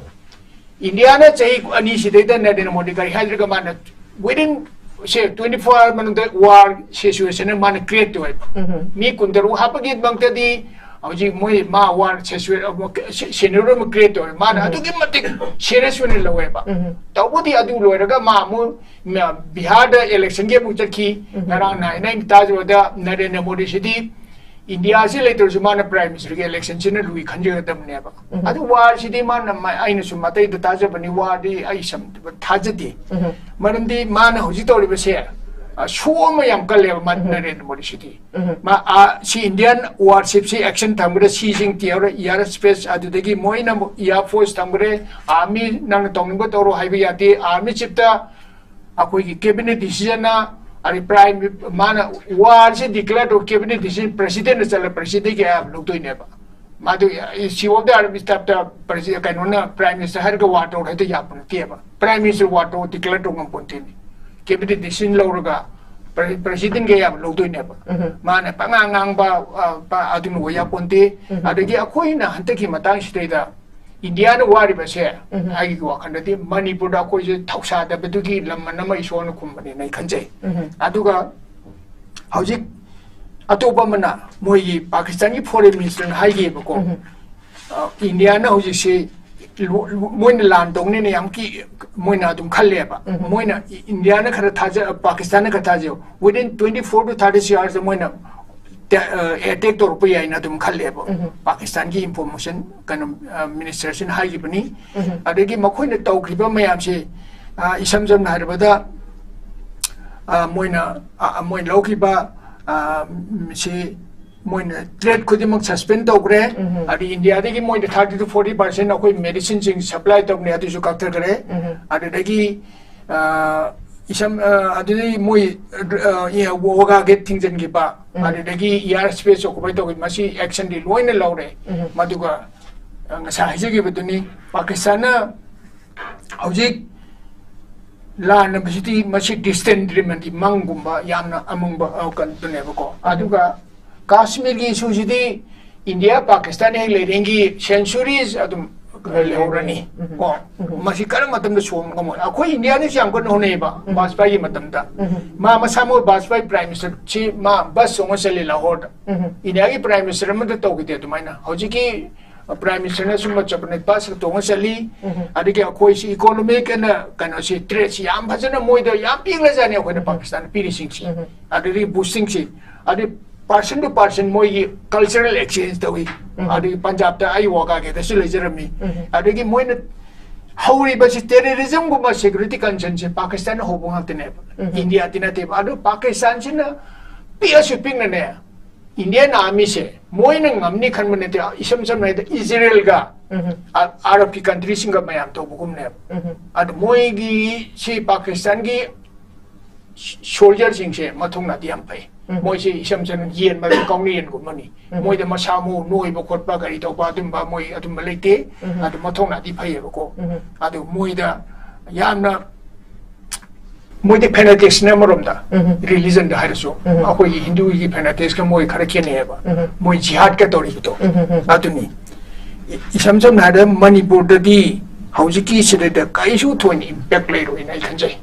ꯏꯟꯗꯤꯌꯥꯅ ꯆꯍꯤ ꯑꯅꯤꯁꯤꯗꯩꯗ ꯅꯔꯦꯟꯗ꯭ꯔ ꯃꯣꯗꯤ ꯀꯔꯤ ꯍꯥꯏꯗ꯭ꯔꯒ ꯃꯥꯅ within, say, twenty four hour ꯃꯅꯨꯡꯗ war situation ꯑꯃ ꯃꯥꯅ create ꯇꯧꯋꯦꯕ꯫ ꯎꯝ꯫ ꯃꯤ ꯀꯨꯟꯇꯔꯨꯛ ꯍꯥꯞꯄꯒꯤꯗꯃꯛꯇꯗꯤ ꯍꯧꯖꯤꯛ ꯃꯣꯏ ꯃꯥ war situa-, ꯑꯃ, scenario ꯑꯃ create ꯇꯧꯋꯦ꯫ ꯃꯥꯅ ꯎꯝ꯫ ꯑꯗꯨꯛꯀꯤ ꯃꯇꯤꯛ serious ꯑꯣꯏꯅ ꯂꯧꯋꯦꯕ꯫ ꯎꯝ꯫ ꯇꯧꯕꯗꯤ ꯑꯗꯨ ꯂꯣꯏꯔꯒ ꯃꯥ ꯑꯃꯨꯛ, ꯃ-, ꯕꯤꯍꯥꯔꯗ electionꯒꯤ ꯑꯃꯨꯛ ꯆꯠꯈꯤ꯫ ꯎꯝ꯫ ꯉꯔꯥꯡ ꯅꯍꯥꯟ ꯑꯩꯅ ꯇꯥꯖꯕꯗ ꯅꯔꯦꯟꯗ꯭ꯔ ꯃꯣꯗꯤꯁꯤꯗꯤ ꯏꯟꯗꯤꯌꯥꯁꯤ ꯂꯩꯇ꯭ꯔꯁꯨ ꯃꯥꯅ ꯄ꯭ꯔꯥꯏꯝ ꯃꯤꯅꯤꯁꯇꯔꯒꯤ ꯏꯂꯦꯛꯁꯟꯁꯤꯅ ꯂꯨꯏ ꯈꯟꯖꯒꯗꯕꯅꯦꯕ꯫ ꯑꯗꯨ ꯋꯥꯔꯁꯤꯗꯤ ꯃꯥꯅ ꯃ- ꯑꯩꯅꯁꯨ ꯃꯇꯩꯗ ꯊꯥꯖꯕꯅꯤ, ꯋꯥꯔꯗꯤ ꯑꯩ ꯁꯝ ꯊꯥꯖꯗꯦ꯫ ꯃꯔꯝꯗꯤ ꯃꯥꯅ ꯍꯧꯖꯤꯛ ꯇꯧꯔꯤꯕꯁꯦ, ꯑ, ꯁꯣ ꯑꯃ ꯌꯥꯝ ꯀꯜꯂꯦꯕ ꯃꯥ ꯅꯔꯦꯟꯗ꯭ꯔ ꯃꯣꯗꯤꯁꯤꯗꯤ꯫ ꯃꯥ, ꯑ, ꯁꯤ ꯏꯟꯗꯤꯌꯥꯟ ꯋꯥꯔꯁꯤꯞꯁꯤ ꯑꯦꯛꯁꯟ ꯊꯝꯈ꯭ꯔꯦ, ꯁꯤꯁꯤꯡ ꯇꯤꯌꯥꯔ ꯏꯌꯥꯔ ꯁ꯭ꯄꯦꯁ, ꯑꯗꯨꯗꯒꯤ ꯃꯣꯏꯅ ꯑꯃꯨꯛ ꯏꯌꯥꯔ ꯐꯣꯔꯁ ꯊꯝꯈ꯭ꯔꯦ, ꯑꯥꯔꯃꯤ ꯅꯪꯅ ꯇꯧꯅꯤꯡꯕ ꯇꯧꯔꯣ ꯍꯥꯏꯕ ꯌꯥꯗꯦ, ꯑꯥꯔꯃꯤ ꯆꯤꯐꯇ ꯑꯩꯈꯣꯏꯒꯤ ꯀꯦꯕꯤꯅꯦꯠ ꯗꯤꯁꯤꯖꯟꯅ, ꯑꯗꯩ ꯄ꯭ꯔꯥꯏꯝ, ꯃꯥꯅ ꯋꯥꯔꯁꯦ ꯗꯤꯀ꯭ꯂꯦꯌꯔ ꯇꯧ, ꯀꯦꯕꯤꯅꯦꯠ ꯗꯤꯁꯤꯖꯟ ꯄ꯭ꯔꯁꯤꯗꯦꯟꯅ ꯆꯠꯂ ꯄ꯭ꯔꯁꯤꯗꯦꯟꯒꯤ ꯑꯌꯥꯕ ꯂꯧꯗꯣꯏꯅꯦꯕ꯫ ꯃꯥꯗꯨ ꯁꯤ ꯑꯣꯐ ꯗ ꯑꯥꯔꯃꯤ ꯁ꯭ꯇꯥꯐꯇ ꯀꯩꯅꯣꯅ ꯄ꯭ꯔꯥꯏꯝ ꯃꯤꯅꯤꯁꯇꯔ ꯍꯥꯏꯔꯒ ꯋꯥꯔ ꯇꯧꯔ ꯍꯦꯛꯇ ꯌꯥꯄ ꯅꯠꯇꯦꯕ꯫ ꯄ꯭ꯔꯥꯏꯝ ꯃꯤꯅꯤꯁꯇꯔ ꯋꯥꯔ ꯇꯧ ꯗꯤꯀ꯭ꯂꯦꯌꯔ ꯇꯧ ꯉꯝꯄꯣꯟꯇꯦꯅꯤ꯫ ꯀꯦꯕꯤꯅꯦꯠ ꯗꯤꯁꯤꯖꯟ ꯂꯧꯔꯒ ꯄ꯭ꯔ- ꯄ꯭ꯔꯁꯤꯗꯦꯟꯒꯤ ꯑꯌꯥꯕ ꯂꯧꯗꯣꯏꯅꯦꯕ꯫ ꯃꯥꯅ ꯄꯉꯥꯡ ꯉꯥꯡꯕ, ꯑ, ꯄ- ꯑꯗꯨꯅ ꯑꯣꯏ ꯌꯥꯄꯣꯟꯇꯦ꯫ ꯑꯗꯒꯤ ꯑꯩꯈꯣꯏꯅ ꯍꯟꯗꯛꯀꯤ ꯃꯇꯥꯡꯁꯤꯗꯩꯗ ꯏꯟꯗꯤꯌꯥꯅ ꯋꯥꯔꯤꯕꯁꯦ, ꯑꯩꯒꯤ ꯋꯥꯈꯜꯗꯗꯤ ꯃꯅꯤꯄꯨꯔꯗ ꯑꯩꯈꯣꯏꯁꯦ ꯊꯧꯁꯥꯗꯕꯗꯨꯒꯤ ꯂꯃꯟ ꯑꯃ ꯏꯁꯣꯔꯅ ꯈꯨꯝꯕꯅꯦꯅ ꯑꯩ ꯈꯟꯖꯩ꯫ ꯑꯗꯨꯒ ꯍꯧꯖꯤꯛ ꯑꯇꯣꯞꯄ ꯑꯃꯅ ꯃꯣꯏꯒꯤ ꯄꯥꯀꯤꯁꯇꯥꯟꯒꯤ ꯐꯣꯔꯦꯟ ꯃꯤꯅꯤꯁꯇꯔꯅ ꯍꯥꯏꯈꯤꯕꯀꯣ, ꯑ, ꯏꯟꯗꯤꯌꯥꯅ ꯍꯧꯖꯤꯛꯁꯤ ꯂꯣ- ꯂꯣ- ꯃꯣꯏꯅ ꯂꯥꯟ ꯇꯧꯅꯤꯅ ꯌꯥꯝ ꯀꯤ ꯃꯣꯏꯅ ꯑꯗꯨꯝ ꯈꯜꯂꯦꯕ꯫ ꯃꯣꯏꯅ ꯏ- ꯏꯟꯗꯤꯌꯥꯅ ꯈꯔ ꯊꯥꯖ ꯄꯥꯀꯤꯁꯇꯥꯟꯅ ꯈꯔ ꯊꯥꯖꯩ, within twenty four to thirty hours ꯃꯣꯏꯅ ꯑꯦꯇꯦꯛ ꯇꯧꯔꯛꯄ ꯌꯥꯏꯅ ꯑꯗꯨꯝ ꯈꯜꯂꯦꯕ꯫ ꯄꯥꯀꯤꯁꯇꯥꯟꯒꯤ ꯏꯟꯐꯣꯔꯃꯦꯁꯟ ꯀꯩꯅꯣ, ꯑ, ꯃꯤꯅꯤꯁꯇꯔꯁꯤꯅ ꯍꯥꯏꯈꯤꯕꯅꯤ꯫ ꯑꯗꯒꯤ ꯃꯈꯣꯏꯅ ꯇꯧꯈ꯭ꯔꯤꯕ ꯃꯌꯥꯝꯁꯤ, ꯑ, ꯏꯁꯝ ꯁꯝꯅ ꯍꯥꯏꯔꯕꯗ, ꯑ, ꯃꯣꯏꯅ, ꯑ, ꯃꯣꯏꯅ ꯂꯧꯈꯤꯕ, ꯑ, ꯁꯤ ꯃꯣꯏꯅ ꯇ꯭ꯔꯦꯗ ꯈꯨꯗꯤꯡꯃꯛ ꯁꯁꯄꯦꯟ ꯇꯧꯈ꯭ꯔꯦ꯫ ꯑꯗꯩ ꯏꯟꯗꯤꯌꯥꯗꯒꯤ ꯃꯣꯏꯅ thirty to forty percent ꯑꯩꯈꯣꯏ ꯃꯦꯗꯤꯁꯤꯟꯁꯤꯡ ꯁꯄ꯭ꯂꯥꯏ ꯇꯧꯕꯅꯦ, ꯑꯗꯨꯁꯨ ꯀꯛꯊꯈ꯭ꯔꯦ꯫ ꯑꯗꯨꯗꯒꯤ, ꯑ, ꯏꯁꯝ, ꯑ, ꯑꯗꯨꯗꯒꯤ ꯃꯣꯏ, ꯑ, ꯋꯥꯒꯥ ꯒꯦꯠ ꯊꯤꯡꯖꯤꯟꯈꯤꯕ, ꯑꯗꯨꯗꯒꯤ ꯏꯌꯥꯔ ꯁ꯭ꯄꯦꯁ ꯑꯣꯀꯨꯄꯥꯏ ꯇꯧꯈꯤꯕ, ꯃꯁꯤ ꯑꯦꯛꯁꯟꯗꯤ ꯂꯣꯏꯅ ꯂꯧꯔꯦ꯫ ꯃꯗꯨꯒ, ꯑ, ꯉꯁꯥꯏ ꯍꯥꯏꯖꯈꯤꯕꯗꯨꯅꯤ, ꯄꯥꯀꯤꯁꯇꯥꯟꯅ ꯍꯧꯖꯤꯛ ꯂꯥꯟꯅꯕꯁꯤꯗꯤ ꯃꯁꯤ ꯗꯤꯁꯇꯦꯟ ꯗ꯭ꯔꯤꯝ ꯑꯃꯗꯤ ꯃꯪꯒꯨꯝꯕ ꯌꯥꯝꯅ ꯑꯃꯪꯕ, ꯑ, ꯀꯩꯅꯣꯗꯨꯅꯦꯕꯀꯣ꯫ ꯑꯗꯨꯒ ꯀꯥꯁꯃꯤꯔꯒꯤ ꯏꯁꯨꯁꯤꯗꯤ ꯏꯟꯗꯤꯌꯥ ꯄꯥꯀꯤꯁꯇꯥꯟ ꯍꯦꯛ ꯂꯩꯔꯦꯡꯒꯤ ꯁꯦꯟꯆꯨꯔꯤꯁ ꯑꯗꯨꯝ ꯂꯩꯍꯧꯔꯅꯤ꯫ ꯀꯣ, ꯃꯁꯤ ꯀꯔꯝꯕ ꯃꯇꯝꯗ ꯁꯣꯝꯕ ꯉꯝꯃꯣꯏ? ꯑꯩꯈꯣꯏ ꯏꯟꯗꯤꯌꯥꯅꯁꯨ ꯌꯥꯝ ꯀꯟꯅ ꯍꯣꯠꯅꯩꯌꯦꯕ ꯕꯥꯖꯄꯥꯏꯒꯤ ꯃꯇꯝꯗ꯫ ꯃꯥ ꯃꯁꯥꯃꯛ ꯕꯥꯖꯄꯥꯏ ꯄ꯭ꯔꯥꯏꯝ ꯃꯤꯅꯤꯁꯇꯔꯁꯤ ꯃꯥ ꯕꯁ ꯇꯣꯡꯉ ꯆꯠꯂꯤ ꯂꯥꯍꯣꯔꯗ꯫ ꯏꯟꯗꯤꯌꯥꯒꯤ ꯄ꯭ꯔꯥꯏꯝ ꯃꯤꯅꯤꯁꯇꯔ ꯑꯃꯗ ꯇꯧꯈꯤꯗꯦ ꯑꯗꯨꯃꯥꯏꯅ꯫ ꯍꯧꯖꯤꯛꯀꯤ, ꯑ, ꯄ꯭ꯔꯥꯏꯝ ꯃꯤꯅꯤꯁꯇꯔꯅ ꯁꯨꯝꯕ ꯆꯠꯄꯅꯦ, ꯕꯁ ꯇꯣꯡꯉ ꯆꯠꯂꯤ꯫ ꯑꯗꯒꯤ ꯑꯩꯈꯣꯏꯁꯤ ꯏꯀꯣꯅꯣꯃꯤꯛ ꯑꯦꯟ ꯀꯩꯅꯣꯁꯤ ꯇ꯭ꯔꯦꯗꯁꯤ ꯌꯥꯝ ꯐꯖꯅ ꯃꯣꯏꯗ ꯌꯥꯝ ꯄꯤꯈ꯭ꯔꯖꯥꯠꯅꯤ ꯑꯩꯈꯣꯏꯅ ꯄꯥꯀꯤꯁꯇꯥꯟꯗ ꯄꯤꯔꯤꯁꯤꯡꯁꯤ꯫ ꯑꯗꯒꯤ ꯕꯨꯁꯇꯤꯡꯁꯤ꯫ ꯑꯗꯩ Person to person ꯃꯣꯏꯒꯤ cultural exchange ꯇꯧꯏ꯫ ꯑꯗꯒꯤ ꯄꯟꯖꯥꯕꯇ ꯑꯩ ꯋꯥꯒꯥꯒꯦꯗꯁꯨ ꯂꯩꯖꯔꯝꯃꯤ꯫ ꯑꯗꯒꯤ ꯃꯣꯏꯅ ꯍꯧꯔꯤꯕꯁꯤ terrorism ꯒꯨꯝꯕ security concern ꯁꯦ ꯄꯥꯀꯤꯁꯇꯥꯟ ꯍꯧꯕ ꯉꯥꯛꯇꯅꯦꯕ꯫ ꯏꯟꯗꯤꯌꯥꯗꯤ ꯅꯠꯇꯦꯕ꯫ ꯑꯗꯨ ꯄꯥꯀꯤꯁꯇꯥꯟꯁꯤꯅ ꯄꯤꯛꯑꯁꯨ ꯄꯤꯛꯅꯅꯦ, Indian Army ꯁꯦ ꯃꯣꯏꯅ ꯉꯝꯅꯤ ꯈꯟꯕ ꯅꯠꯇꯦ꯫ ꯏꯁꯝ ꯁꯝꯅ ꯍꯥꯏꯔꯕꯗ ꯏꯖꯔꯦꯜꯒ ꯑ-, ꯑꯔꯕꯀꯤ country ꯁꯤꯡꯒ ꯃꯌꯥꯝ ꯇꯧꯕꯒꯨꯝꯅꯦꯕ꯫ ꯑꯗꯨ ꯃꯣꯏꯒꯤ ꯁꯤ ꯄꯥꯀꯤꯁꯇꯥꯟꯒꯤ soldier ꯁꯤꯡꯁꯦ ꯃꯊꯧꯅꯥꯗꯤ ꯌꯥꯝ ꯐꯩ꯫ ꯃꯣꯏꯁꯦ ꯏꯁꯝ ꯁꯝꯅ ꯌꯦꯟ ꯃꯔꯨꯝ ꯀꯥꯎꯅ ꯌꯦꯟꯒꯨꯝꯕꯅꯤ꯫ ꯃꯣꯏꯗ ꯃꯁꯥ ꯃꯎ ꯅꯣꯏꯕ ꯈꯣꯠꯄ ꯀꯔꯤ ꯇꯧꯕ ꯑꯗꯨꯝꯕ ꯃꯣꯏ ꯑꯗꯨꯝꯕ ꯂꯩꯇꯦ꯫ ꯑꯗꯨ ꯃꯊꯧꯅꯥꯗꯤ ꯐꯩꯌꯦꯕꯀꯣ꯫ ꯑꯗꯨ ꯃꯣꯏꯗ ꯌꯥꯝꯅ ꯃꯣꯏꯗꯤ fanatics ꯅ ꯑꯃꯔꯣꯝꯗ religion ꯗ ꯍꯥꯏꯔꯁꯨ ꯑꯩꯈꯣꯏꯒꯤ ꯍꯤꯟꯗꯨꯒꯤ fanatics ꯀ ꯃꯣꯏ ꯈꯔ ꯈꯦꯠꯅꯩꯌꯦꯕ꯫ ꯃꯣꯏ ꯖꯤꯍꯥꯗꯀ ꯇꯧꯔꯤꯕꯗꯣ ꯑꯗꯨꯅꯤ꯫ ꯏ-, ꯏꯁꯝ ꯁꯝꯅ ꯍꯥꯏꯔꯕꯗ ꯃꯅꯤꯄꯨꯔꯗꯗꯤ ꯍꯧꯖꯤꯛꯀꯤ ꯁꯤꯗꯩꯗ ꯀꯔꯤꯁꯨ ꯊꯣꯏꯅ impact ꯂꯩꯔꯣꯏꯅ ꯑꯩ ꯈꯟꯖꯩ꯫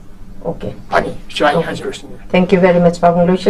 Okay. ꯐꯅꯤ, ꯁ꯭ꯋꯥꯏ ꯍꯥꯏꯖꯔꯁꯤꯅꯦ꯫ Thank you very much, ꯄꯥꯕꯨꯡ ꯂꯣꯏꯁꯤꯜ